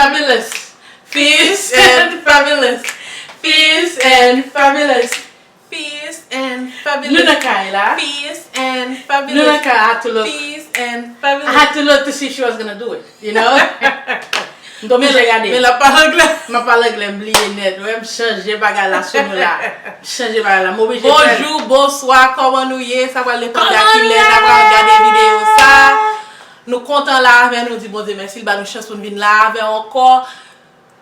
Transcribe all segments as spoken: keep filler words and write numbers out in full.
Fabulous. Fierce and fabulous. Fierce and fabulous. Fierce and fabulous. Nou nan kay la. Fierce and fabulous. Nou nan kay. I had to look. Fierce and fabulous. I had to look to see if she was gonna do it, you know? M t oblije gade. Men l ap pale anglè. M ap pale anglè, m bliye nèt. Wè, m chanje bagay la sou nou la. M chanje bagay la. M oblije fè l. Bonjou, bonswa, kòman nou ye? Sa pral depann de a kilè n ap gade videyo sa. Nou kontan la avè nou, di Bondye mèsi, l ba nou chans pou n vin la avè w ankò.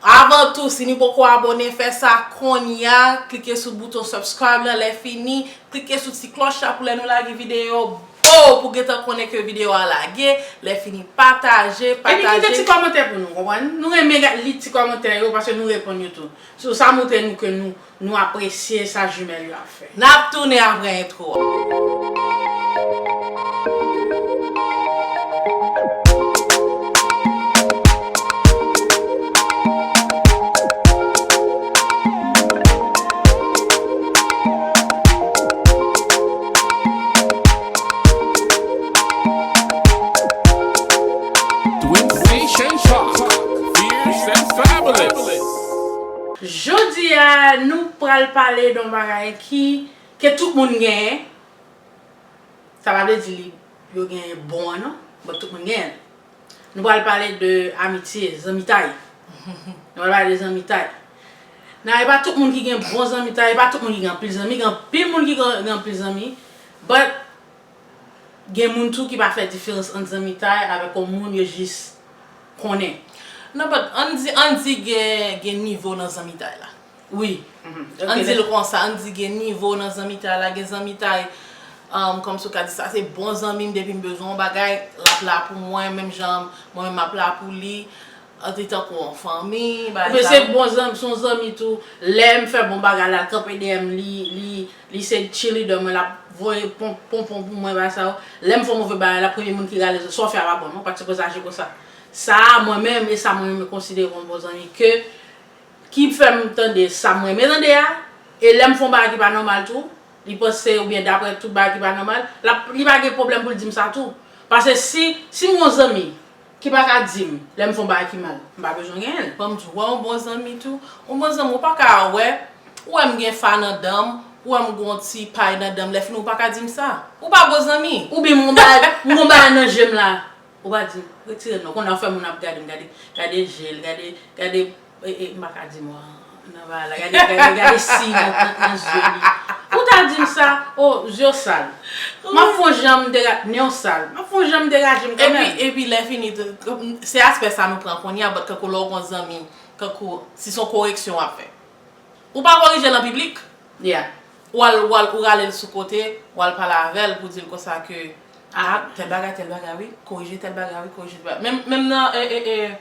Avan tou, si nou poko abòne, fè sa kounye a. Klike sou bouton subscribe la, lè fini, klike sou ti klòch la pou lè nou lage videyo, bo, pou gentan konnen ke videyo a lage. Lè fini, pataje, pataje. Epi kite ti kòmantè pou nou, konprann? Nou renmen ga-, li ti kòmantè yo, paske nou reponn yo tou. So, sa montre nou ke nou, nou apresye sa jimèl yo ap fè. N ap tounen apre entwo a. Twin Station Talk, fierce and fabulous. Jodi a, nou pral pale de yon bagay ki, ke tout moun genyen. Sa pa vle di li, yo genyen bon an, non. But tout moun genyen l. Nou pral pale de amitye, zanmitay. Nou pral pale de zanmitay. Nan, e pa tout moun ki gen bon zanmitay, e pa tout moun ki gen anpil zanmi, gen anpil moun ki gen, gen anpil zanmi. But, gen moun tou ki pa fè diferans ant zanmitay avèk yon moun yo jis konnen. Non, but ann di, ann di gen, gen nivo nan zanmitay la. Wi. Ann di l konsa, ann di gen nivo nan zanmitay la, gen zanmitay, um, kòmsi w ka di sa, se bon zanmi m, depi m bezwen yon bagay, l ap la pou mwen, menm jan mwen menm m ap la pou li. Antre tankou yon fanmi, bagay sa yo. Oubyen se bon zanmi, se yon zanmi tou. Lè m fè bon bagay la, l kanpe dèyè m, li, li, li se cheerleader mwen, l ap voye pon-, ponpon pou mwen, bagay sa yo. Lè m fè yon move bagay, l ap premye moun ki rale, sa w fè a pa bon, non, pa t sipoze aji konsa. Sa a, mwen menm, e sa mwen menm konsidere kòm bon zanmi, ke, ki fè m tande sa m renmen tande a, e lè m fè yon bagay ki pa nòmal tou, li panse, oubyen daprè tout bagay ki pa nòmal, l ap, li pa gen pwoblèm pou l di m sa tou. Paske si, si m gen yon zanmi, ki pa ka di m lè m fè yon bagay ki mal, m pa bezwen genyen l. Ban m di w, wè yon bon zanmi tou. Yon bon zanmi, ou pa ka wè, ou wè m gen fa nan dan m, ou wè m gen yon ti pay nan dan m, lè fini ou pa ka di m sa. Ou pa bon zanmi. Oubyen m gon bagay, m gon bagay nan je m la, ou pa di m, retire l non. Kounye a w fè moun ap gade m, gade, gade je l, gade, gade E, e, m pa ka di mwa nan bagay la. Gade, gade, gade siy nan, nan, nan zye li. Ou ta di m sa, o, zye w sal. M ap fè yon jan m dera-, nen w sal. M ap fè yon jan m deraje m kanmenm. Epi, epi lè fini, se aspè sa nou pran kounye a, but kankou lè w gon zanmi, kankou, si se yon koreksyon w ap fè. Ou pa korije l an piblik. Yeah. W al, w al, ou rale l sou kote, w al pale avè l pou di l konsa ke, a, tèl bagay, tèl bagay, wi, korije tèl bagay, wi, korije tèl bagay. Menm, menm nan, e, e, e,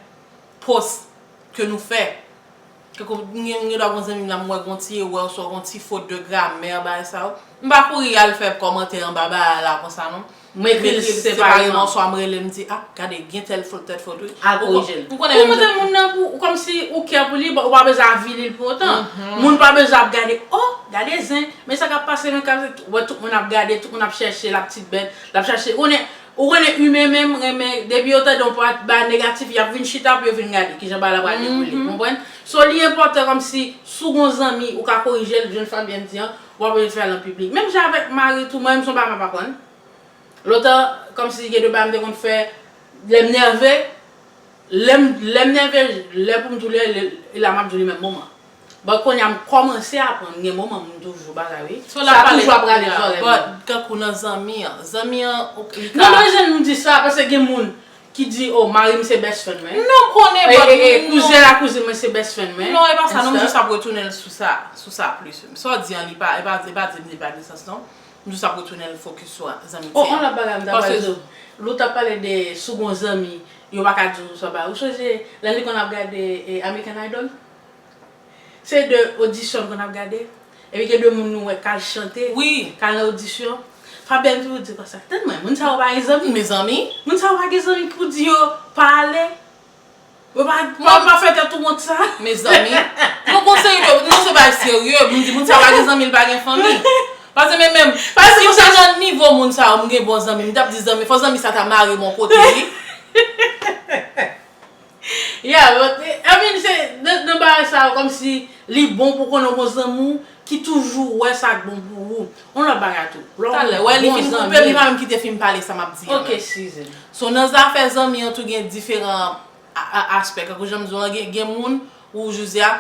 post ke nou fè. Ke m gen, m gen dwa gon zanmi m la, m wè gon ti erè, oswa gon ti fot de gramè, bagay sa yo. M pa kouri al fè kòmantè anba bagay la konsa, non. M ekri l separeman, oswa m rele, m di, a, gade, gen tèl fot, tèl fot, wi. Al korije l. Ou konnen moun nan pou, kòmsi ou kè pou li, ou pa bezwen avili l pou otan. Moun pa bezwen ap gade, o, gade zen, men sa k ap pase, men k ap, wè tout moun ap gade, tout moun ap chèche, l ap ti bèt, l ap chèche, ou konnen, Ou konnen imen menm renmen, depi yo tande yon pa-, bagay negatif, y ap vin chita pou yo vin gade kijan bagay la pral dewoule, konprann? So, li enpòtan kòmsi, si w gon zanmi, ou ka korije l, jan Fabienne di an, w ap oblije fè l an piblik. Menm jan avèk mari tou, mwen menm se yon bagay m ap aprann. Lontan, kòmsi gen de bagay m te konn fè, lè m nève, lè m, lè m nève, lè pou m di w lè, lè, e la m ap di w li menm moman. But kounye a m kòmanse aprann, gen moman m toujou bagay, wi. Sa toujou ap rale zòrèy mwen. But kankou nan zanmi an, zanmi an, li ka. Non, non, jan m di sa, paske gen moun ki di, o, mari m se best friend mwen. Non, m konnen, but e, e, kouzen a kouzin mwen se best friend mwen. Non, e pa sa, non, m jis ap retounen l sou sa, sou sa plis. Sa w di an, li pa, e pa, e pa di m li pa gen sans, non. M jis ap retounen l fokis sou zanmitye an. O, yon lòt bagay m ta pral di w. Lè w t ap pale de si w gon zanmi, yo pa ka di w sa bagay. Ou sonje, lè li konn ap gade, e, American Idol? Se de odisyon l konn ap gade. Epi gen de moun nou wè k al chante, k al nan odisyon. Fabienne toujou di konsa, tann mwen, moun sa yo pa gen zanmi. Mezanmi. Moun sa yo pa gen zanmi pou di yo pa ale. Yo pa, pa, pa fè tèt ou wont sa. Mezanmi. Non, konseye yo, non, se bagay serye. Moun di, moun sa pa gen zanmi, li pa gen fanmi. Paske men menm, si m te nan nivo moun sa yo, m gen bon zanmi, m t ap di zanmi, fò zanmi sa ta mare m yon kote, wi. Yeah, but, I mean, se nan, nan bagay sa yo, kòmsi li bon pou konnen yon zanmi w ki toujou wè sa k bon pou ou. Yon lòt bagay tou. Lè w Talè, wè, li bon fin koupe, li zanmi, pa menm kite fim pale sa m ap di an. Ok, nan. Season. So, nan zafè zanmi an tou gen diferan a, a, aspè. Kankou jan m di w lan, gen, gen moun ou jodi a,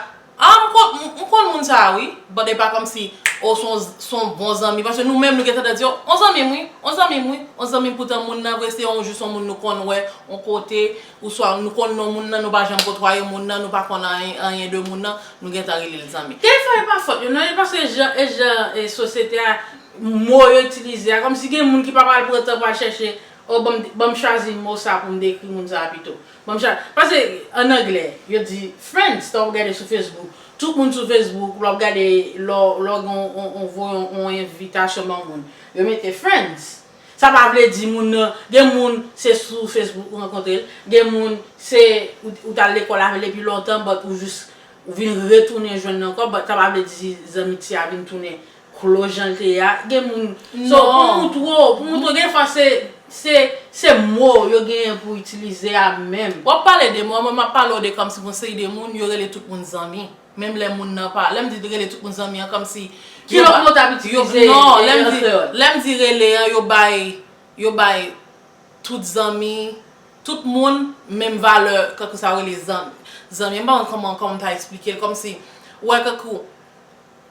ah, m konn, m, m konn moun sa a, wi, but e pa kòmsi, oh, se yon, se yon bon zanmi. Paske nou menm, nou gen tandans di, oh, yon zanmi m, wi, yon zanmi m, wi, yon zanmi m, poutan moun nan vre, se yon, jis yon moun nou konn wè, yon kote, oswa nou konn non moun nan, nou pa janm kotwaye moun nan, nou pa konn anyen, anyen de moun nan, nou gentan rele l zanmi. Dèfwa, e pa fòt yo, non, e paske jan, e jan, e sosyete a, mo yo itilize a, kòmsi gen moun ki pa pral pran tan pou al chèche, oh, ban m, ban m chwazi mo sa pou m dekri moun sa a pito. Ban m chwazi, paske, an anglè, yo di friends, lè w ap gade sou Facebook, tout moun sou Facebook, lè w ap gade, lè w, lè w gen yon, yon, yon, voye yon, yon envitasyon ban moun, yo mete friends. Sa pa vle di moun nan, gen moun se sou Facebook ou rankontre l, gen moun se ou, ou t al lekòl avè l depi lontan, but ou jis, ou vin retounen jwenn l ankò, but sa pa vle di zanmitye a vin tounen close jan l te ye a. Gen moun, so, pou moutre w, pou moutre w, gen fwa se, se, se mo yo genyen pou itilize a menm. W ap pale de mo, mwen m ap pale w de kòmsi pou yon seri de moun, yo rele tout moun zanmi. Menm lè moun nan pa, lè m di rele tout moun zanmi an, kòmsi ki lòt mo t ap itilize, non, lè m di, lè m di rele an, yo bay, yo bay tout zanmi, tout moun menm valè, kankou sa yo rele zanmi. Zanmi, m pa konn kòman, kòman m ta eksplike l, kòmsi, ou wè, kankou,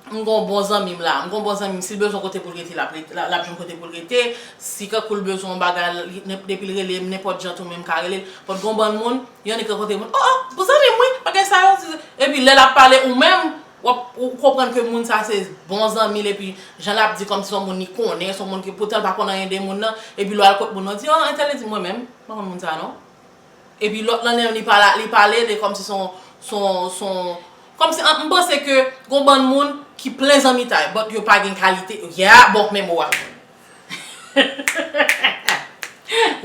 m gon bon zanmi m la, m gon bon zanmi m, si l bezwen kote pou l rete, l ap ret-, l ap, l ap jwenn kote pou l rete, si kankou l bezwen yon bagay, li, nenp-, depi l rele m, nenpòt jan tou, men m ka rele l, but gon bann moun, y annik rankontre moun, oh, oh, bon zanmi m, wi, bagay sa yo, epi lè l ap pale ou menm, w ap, ou konprann ke moun sa se bon zanmi l, epi jan l ap di kòmsi se yon moun li konnen, se yon moun ki poutan l pa konn anyen de moun nan, epi lè w al kot moun nan, di, oh, entèl, li di, mwen menm, m pa konn moun sa non. Epi lòt lan li pa la, li pale de kòmsi se yon, se yon, se yon, kòmsi, an, m panse ke gon bann moun ki plen zanmitay, but yo pa gen kalite, yeah, bon, men mo a.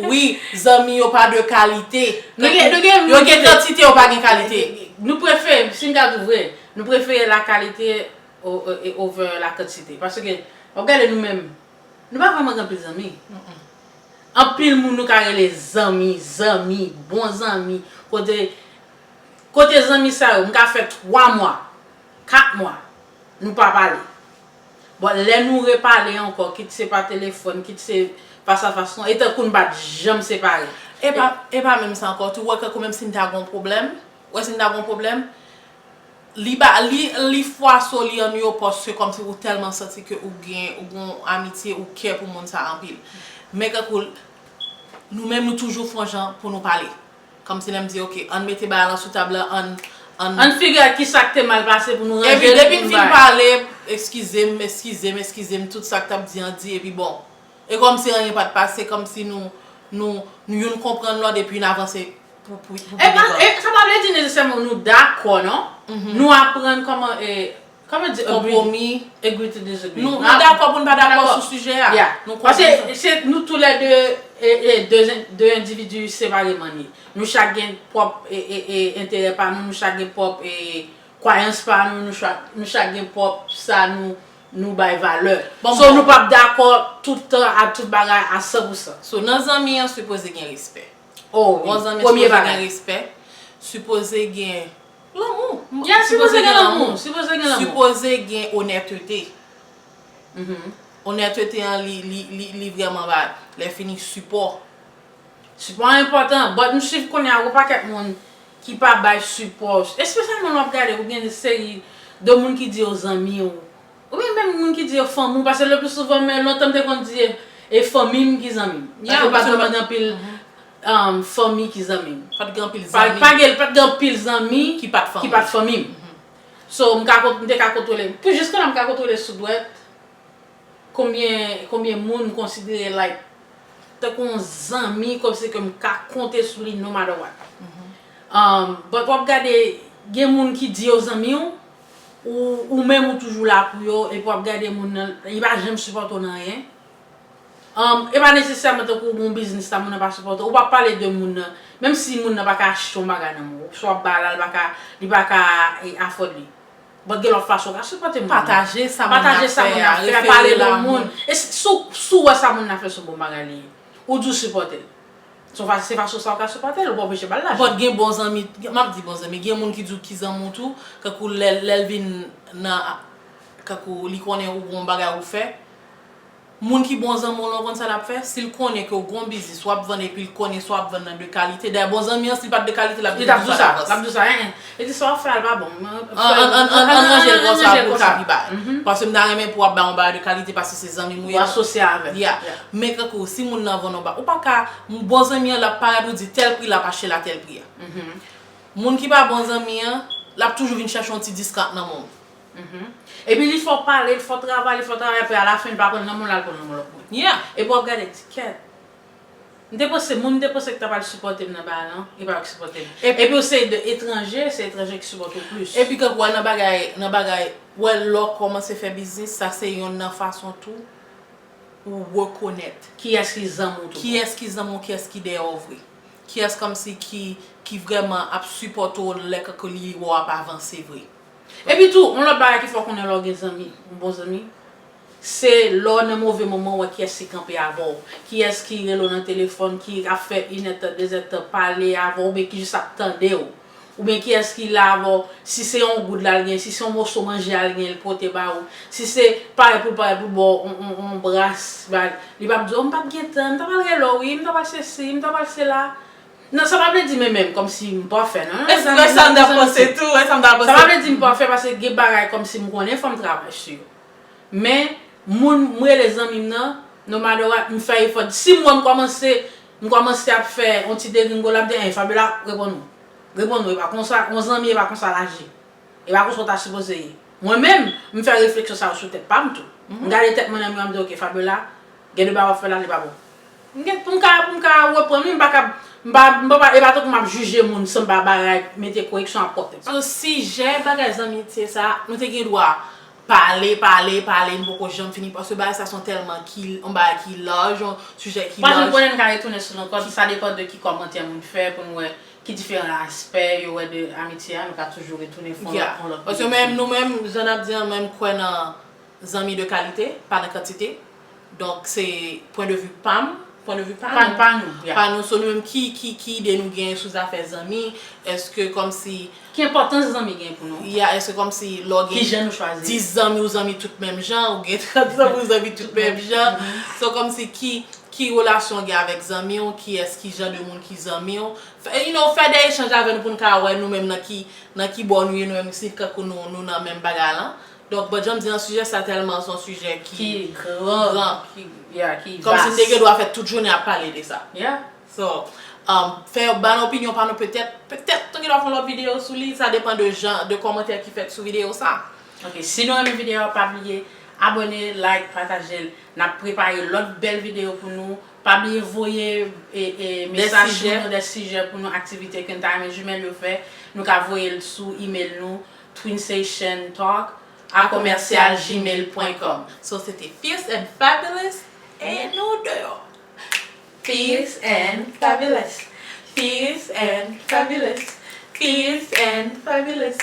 Wi, zanmi yo pa de kalite. Nou gen, nou gen, yo gen kantite, yo pa gen kalite. Nou prefere, si n ka di vre, nou prefere la qualité o-, o-, e over la quantité. Paske, w ap gade nou menm, nou pa vrèman gen anpil zanmi. Anpil moun nou ka rele zanmi, zanmi, bon zanmi. Kote, kote zanmi sa yo, m ka fè twa mwa, kat mwa, nou pa pale. Bon, lè nou repale ankò, kit se pa telefòn, kit se fas a fas, non, e tankou n pa t janm separe. E pa, e pa menm sa ankò, tou, wè, kankou menm si n ta gon pwoblèm, wè, si n ta gon pwoblèm, li ba, li, li fwaso li an yo, paske kòmsi ou tèlman santi ke ou gen, ou gon amitye, ou kè pou moun sa anpil. Men kankou, nou menm, nou toujou fè yon jan pou nou pale. Kòmsi lè m di, ok, ann mete bagay lan sou tab la, ann, ann. Ann figire out kisa k te mal pase pou nou ranje l, pou nou bay. Epi depi n fin pale, eskize m, eskize m, eskize m, tout sa k t ap di an di, epi bon. E kòmsi anyen pa t pase, kòmsi nou, nou, nou youn konprann lòt epi n avanse pou, pou, pou pi devan. E pa, e sa pa vle di nesesèman nou dakò, non. Nou aprann kòman, e, kòman di, agree, konpwomi, agree to disagree. Nou, nou dakò pou n pa dakò sou sijè a. Yeah. Nou konprann sa. Paske se nou toulède, e, e, de, de endividi separeman n ye. Nou chak gen pwòp, e, e, e, enterè pa nou, nou chak gen pwòp, e, kwayans pa nou, nou chak, nou chak gen pwòp sa nou, nou bay valè. Bon, so, bon, nou p ap dakò tout tan ak tout bagay a san pou san. So, nan zanmi an, sipoze gen respè. Oh, wi. Yon zanmi sipoze gen respè, sipoze gen lanmou. Yeah, sipoze gen lanmou, sipoze gen lanmou. Sipoze gen onètete. Onètete an, li, li, li, li vrèman ba, lè fini, sipò. Sipò enpòtan, but m swiv kounye a, gon pakèt moun ki pa bay sipò. Espesyalman lè w ap gade, ou gen seri de moun ki di yo zanmi w. Oubyen menm moun ki di yo fanmi w, paske le pli souvan, men lontan m te konn di, e fanmi m ki zanmi m. Paske pa t vrèman gen anpil, um, fanmi ki zanmi m. Pa t gen anpil zanmi. Pa, pa gen, pa t gen anpil zanmi ki pa t fanmi m. So, m ka kont-, m te ka kontwole. Pou jiska la, m ka kontwole sou dwèt konbyen, konbyen moun m konsidere, like, tankou yon zanmi, kòmsi ke m ka konte sou li no matter what. Um, but w ap gade, gen moun ki di yo zanmi w, ou, ou menm ou toujou la pou yo, epi w ap gade moun nan, li pa janm sipòte w nan anyen. Um, e pa nesesèman tankou w gen yon biznis la, moun nan pa sipòte w, ou pa pale de moun nan, menm si moun nan pa ka achte yon bagay nan men w, sa w ap ba la, li pa ka, li pa ka, e, afford li. But gen lòt fason w ka sipòte moun nan. Pataje sa moun nan ap fè a, refere l a moun. E si, si w, si w wè sa moun nan ap fè se yon bon bagay li ye, ou di w sipòte l. Se fa- se fason sa w ka sipòte l, ou pa oblije ba l lajan. But gen bon zanmi, m ap di bon zanmi, gen moun ki di w ki zanmi w tou, kankou lè lè l vin nan, kankou li konnen ou gon bagay ou fè. Moun ki bon zanmi w lan, ou konn sa l ap fè? Si l konnen ke w gon biznis w ap vann epi l konnen sa w ap vann nan de kalite, dayè bon zanmi an, si l pa t de kalite, l ap di l ap di w sa, l ap di w sa, en, en. Li di sa w ap fè a l pa bon. An, an, an, an, an ranje l konsa pou l ka pi ba. Paske m ta renmen pou w ap bay yon bagay de kalite paske se zanmi m ou ye. Ou asosye avè l. Yeah. Men kankou si moun nan vann yon bagay, ou pa ka, bon zanmi an l ap parèt ou di tèl pri l ap achte l a tèl pri a. Moun ki pa bon zanmi an, l ap toujou vin chèche yon ti discount nan men w. Epi li fè w pale, li fè w travay, li fè w travay, epi alafen li pa pran nan men w, l al pran nan men lòt moun. Yeah. Epi w ap gade, di kèt. M te panse, moun m te panse ki ta pral sipòte m nan bagay lan, e pa yo ki sipòte m. Epi w se de etranje, se etranje ki sipòte w plis. Epi kankou wè nan bagay, nan bagay, wè lè w kòmanse fè biznis, sa se yonn nan fason tou ou rekonèt kiyès ki zanmi w tou. Kiyès ki zanmi w, kiyès ki dèyè w vre. Kiyès kòmsi ki, ki vrèman ap sipòte w lè kankou li wè w ap avanse vre. Epi tou, yon lòt bagay ki fè w konnen lè w gen zanmi, yon bon zanmi, se lè w nan move moman w wè kiyès ki kanpe avè w, kiyès ki rele w nan telefòn, ki ap fè inèdtan, dezèdtan pale avè w, oubyen ki jis ap tande w, oubyen kiyès ki la avè w, si se yon goud la l gen, si se yon moso manje a l gen, l pote ba ou, si se parèt pou l, parèt pou l ba w yon, yon, yon bras, ba, li p ap di w, "Oh, m pa t gen tan, m ta pral rele w, wi, m ta pral sesi, m ta pral sela." Non, sa pa vle di men menm kòmsi m pafè, non, non, non, sa m ta panse tou, sa m ta panse. Sa pa vle di m pafè paske gen bagay kòmsi m konnen fò m travay sou yo. Men, moun m rele zanmi m nan, no matter what, m fè efò. Si m wè m kòmanse, m kòmanse ap fè yon ti degringolad, m di, "Hey, Fabiola, reponn nou. Reponn nou, e pa konsa, yon zanmi, e pa konsa l aji." E pa konsa w ta sipoze ye. Mwen menm, m fè refleksyon sa yo sou tèt pa m tou. M gade tèt mwen nan miwa, m di, "Ok, Fabiola, gen de bagay w ap fè la, li pa bon." M gen, pou m ka, pou m ka reprann li, m pa ka, m pa, m pa, e pa tankou m ap jije moun san m pa bagay, mete koreksyon ap pòte. So, sijè bagay zanmitye sa, nou te gen dwa pale, pale, pale, n poko janm fini, paske bagay sa se yon tèlman ki, yon bagay ki laj, yon sijè ki laj. Pa janm konnen n ka retounen sou l ankò, sa depann de ki kòmantè moun fè pou n wè ki diferan aspè yo wè de amitye a, nou ka toujou retounen fè yon lòt, yon lòt videyo. Paske menm, nou menm, jan n ap di an, menm kwè nan zanmi de kalite, pa nan kantite. Donk, se pwen de vi pa m, pwen de vi pa nou. Pa nou, yeah. Pa nou, so nou menm, ki, ki, ki ide nou genyen sou zafè zanmi? Èske kòmsi... Ki enpòtans zanmi gen pou nou? Yeah, èske kòmsi lè w gen dis zanmi, ou zanmi tout menm jan, ou gen trant zanmi, ou zanmi tout menm jan? So, kòmsi ki, ki relasyon w gen avèk zanmi w, kiyès, ki jan de moun ki zanmi w. Fè, you know, fè de echanj avè nou pou n ka wè nou menm nan ki, nan ki bò nou ye, nou menm si kankou nou, nou nan menm bagay lan. Donk, but jan m di an, sijè sa tèlman se yon sijè ki gran. Ki gran, ki, yeah, ki vas. Kòmsi n te gen dwa fè tout jounen ap pale de sa. Yeah. So, um, fè, ba n opinyon pa nou petèt, petèt, nou gen dwa fè yon lòt videyo sou li, sa depann de jan, de kòmantè ki fèt sou videyo sa. Ok, si nou renmen videyo a, pa bliye abòne, like, pataje l. N ap prepare lòt bèl videyo pou nou. Pa bliye voye, e, e, mesaj pou nou, de sijè pou nou, aktivite ke n ta renmen jimèl yo fè. Nou ka voye l sou email nou, twinsationtalk a commercial gmail point com. So, se te Fierce and Fabulous, e nou deyò. Fierce and Fabulous. Fierce and Fabulous. Fierce and Fabulous.